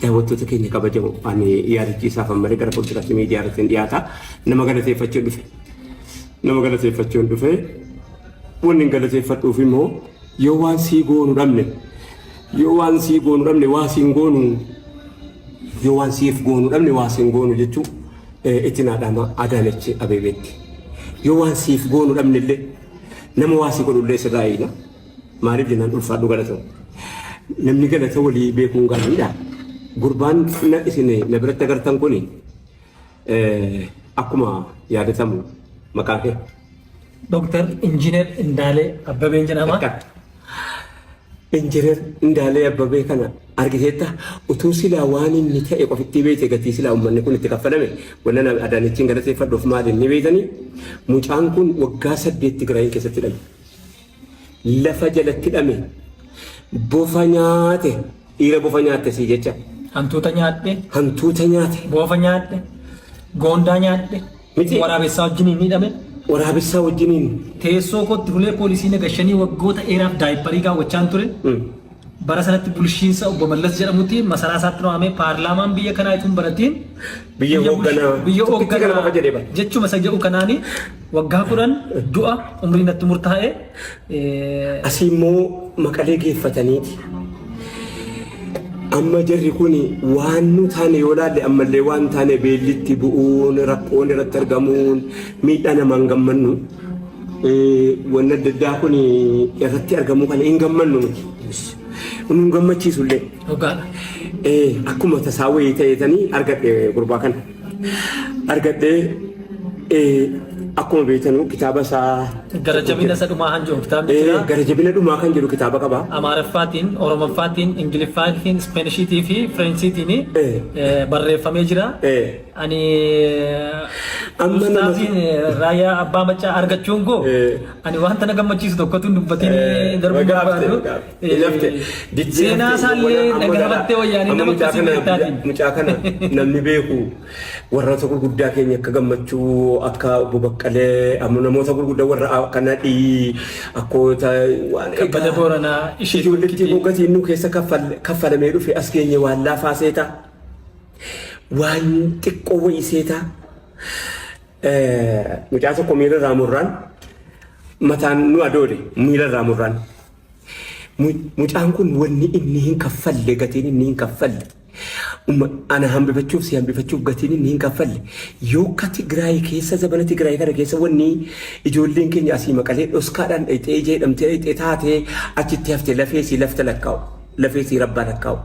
Daawwattoota keenya kabajamoo ani yaadachiisaaf malee gara fuulduraatti miidiyaa irratti hin dhiyaata. Nama galateeffachuun dhufe. Nama galateeffachuun dhufe. Wanni hin galateeffadhuuf immoo yoo waan sii goonu dhabne yoo waan sii goonu dhabne waa siin goonu yoo waan siif goonu dhabne waa siin goonu jechuu itti naadhama Adaanechi Abeebeetti. Yoo waan siif goonu dhabne illee nama waa sii godhu illee sirraa eegna. Maaliif jennaan ulfaadhu galatoom. Namni galata walii beekuun gaariidha. Gurbaan na isin na biratti agartan kuni akkuma yaadatamu maqaan kee. Dr. Injiinar Indaalee Abbabeen jedhama. Injiinar Indaalee Abbabee kana argiteetta utuu silaa waan inni ta'e qofittii beekte gatii silaa uummanni kun itti kaffalame wanna Adaanechiin galateeffadhuuf maali inni beektanii mucaan kun waggaa 8 Tigraayin keessatti hidhame. Lafa jalatti hidhame bofa nyaate dhiira bofa nyaatte sii jecha. Hantuuta nyaadhe. Hantuuta nyaate. Bofa nyaadhe. Goondaa nyaadhe. Miti. Waraabessaa wajjiniin hidhame. Waraabessaa wajjiniin. Teessoo kootti hulee poolisii na gashanii waggoota dheeraaf daayipparii kaawwachaan ture. Bara sanatti bulchiinsa obbo Mallas jedhamutti masaraa isaatti waamee paarlaamaan biyya kanaa itoo hin baratiin Biyya hoogganaa. biyya Tokkitti kana qofa jedhee hoogganaa jechuma isa jedhu kanaani waggaa 10 du'a umrii natti murtaa'e. Asii immoo Maqalee geeffataniiti. Amma jarri kun waan nu taane yoo laalle ammallee waan taane beellitti bu'uun rakkoon irratti argamuun miidhaa namaan gammannu. Wanni adda addaa kun irratti argamuu kana hin gammannu nuti. Nu hin gammachiisu illee. Dhugaadha. Akkuma tasaa wayii ta'eetanii argadhe gurbaa kana. Argadhee akkuma beektanu kitaaba isaa. Gara jabina isa dhumaa kan jedhu kitaabni jira. Gara jabina dhumaa kan jedhu kitaaba qaba. Amaariffaatiin, Oromoffaatiin, Ingiliffaatiin, Ispeenishiitii fi Fireensiitiin barreeffamee jira. Ani Amma nama ustaaziin raayyaa abbaa maccaa argachuun koo ani wanta na gammachiisu tokkotu hin dubbatiin darbuu Baga hafte, barbaadu. baga hafte. Hin hafte. Diddee Seenaa hafte. isaallee Amma gara- dhagaafattee wayyaanii amma nama mucaa akkasii kana beektaatiin. mucaa kana namni beeku warroota gurguddaa keenya akka Gammachuu akka obbo Baqqalee amma namoota gurguddaa warra akka Nadhii akkoota waan Kabbada Booranaa ishee ijoolleetti tokkitti. koo gatiin nu keessa kaffalamee dhufe as geenye waan laafaa seetaa. Waan xiqqoo wayii seetaa. Mucaa tokko miila irraa murraan mataan nu adoode miila irraa murraan. Mucaan kun wanni inni hin kaffalle gatiin inni hin kaffalle. Ana hambifachuuf si hambifachuuf gatiin inni hin kaffalle. Yoo akka Tigraay keessa zabana Tigraay kana keessa wanni ijoolleen keenya asii maqalee dhoskaadhaan dhayxee ija hidhamtee dhayxee taatee achitti hafte lafee sii lafta lakkaa'u. Lafee sii rabbaa lakkaa'u.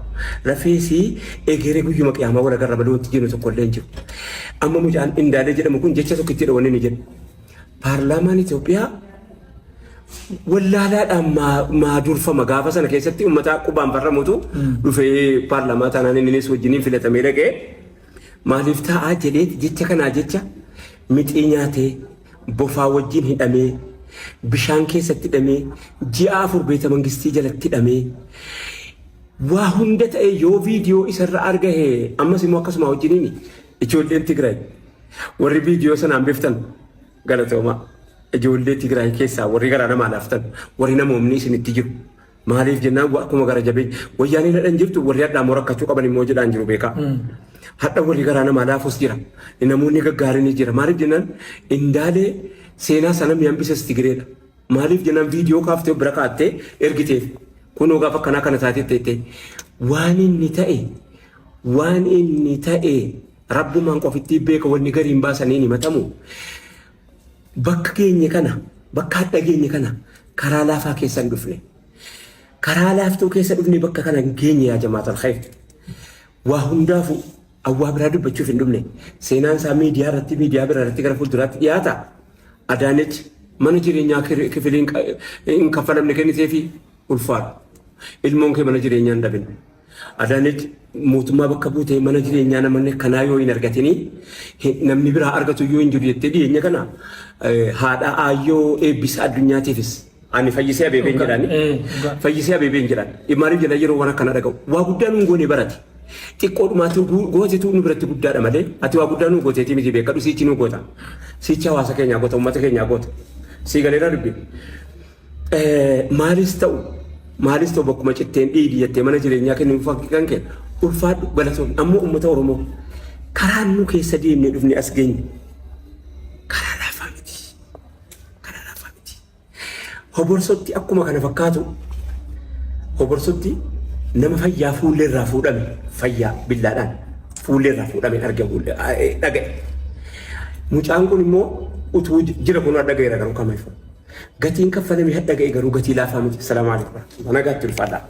Lafee sii egeree guyyuma qiyaamaa wal agarra malee wanti jennu tokko illee hin jiru. Amma mucaan Indaalee jedhamu kun jecha tokkittiidha wanni inni jedhu. Paarlaamaan Itoophiyaa wallaalaadhaan maa durfama gaafa sana keessatti uummata qubaan farramutu dhufee paarlaamaa taanaan inninis wajjiniin filatamee dhaqee maaliif taa'aa jedhee jecha kanaa jecha mixii nyaatee bofaa wajjin hidhamee bishaan keessatti hidhamee ji'a 4 beeta mangistii jalatti hidhamee waa hunda ta'ee yoo viidiyoo isarra argahe ammas immoo akkasuma wajjiniin ijoolleen Tigraay warri viidiyoo sanaan biftan galatoomaa. Ijoollee Tigraay keessaa warri garaa namaa laaftan warri namoomni isinitti jiru Maaliif jennaan akkuma gara jabeenya wayyaaneen hadha hin jirtu warri hadhaa immoo rakkachuu qaban immoo jedhaan jiru beekaa. Hadha warri garaa namaa laafus jira. Namoonni gaggaariinis jira. Maaliif jennaan indaalee seenaa sana mi hambises Tigireedha. Maaliif jennaan viidiyoo kaaftee bira kaa'attee ergiteef. Kunoo gaafa akkanaa kana taatee teettee. Waan inni ta'e waan inni ta'e rabbumaan qofittii beeka wanni gariin baasanii hin himatamu. Bakka geenye kana, bakka hadha geenye kana karaa laafaa keessa hin dhufne. Karaa laaftuu keessa dhufne bakka kana hin geenye yaa jamaatal khayr. Waa hundaafu awwaa biraa dubbachuuf hin dhufne. Seenaan isaa miidiyaa irratti miidiyaa biraa irratti gara fuulduraatti dhiyaata. Adaanech mana jireenyaa kifiliin hin kaffalamne kenniteefi ulfaadhu. Ilmoon kee mana jireenyaa hin dhabin. Adaanech mootummaa bakka buutee mana jireenyaa namoonni akkanaa yoo hin argatinii namni biraa argatu iyyuu hin jiru jettee dhiyeenya kana haadha aayyoo eebbisa addunyaatiifis ani fayyisee abeebeen jedhaani. Fayyisee abeebeen jedhaan. Maaliif jedha yeroo waan akkana dhaga'u. Waa guddaa nuun goone barate. Xiqqoodhumaatu gootetu nu biratti guddaadha malee ati waa guddaa nuu gooteetii miti beekadhu siichi nuu goota. Siichi hawaasa keenyaa goota uummata keenyaa goota. Sii galeera dubbi. Maalis ta'u maalis ta'u bakkuma citteen dhiigi jettee mana jireenyaa kennuuf kan kee Ulfaadhu, galatoomne. Ammoo uummata Oromoo, karaan nu keessa deemnee dhufne as geenye karaa laafaa miti. Karaa laafaa miti. Hoborsotti akkuma kana fakkaatu, hoborsotti nama fayyaa fuullee irraa fuudhame, fayyaa billaadhaan fuullee irraa fuudhame arge, dhaga'e. Mucaan kun immoo utuu jira kun dhaga'eera, garuu kamiif gatiin kaffalame dhaga'e, garuu gatii laafaa miti. Salaamu alaikum. Nagaatti, ulfaadhaa.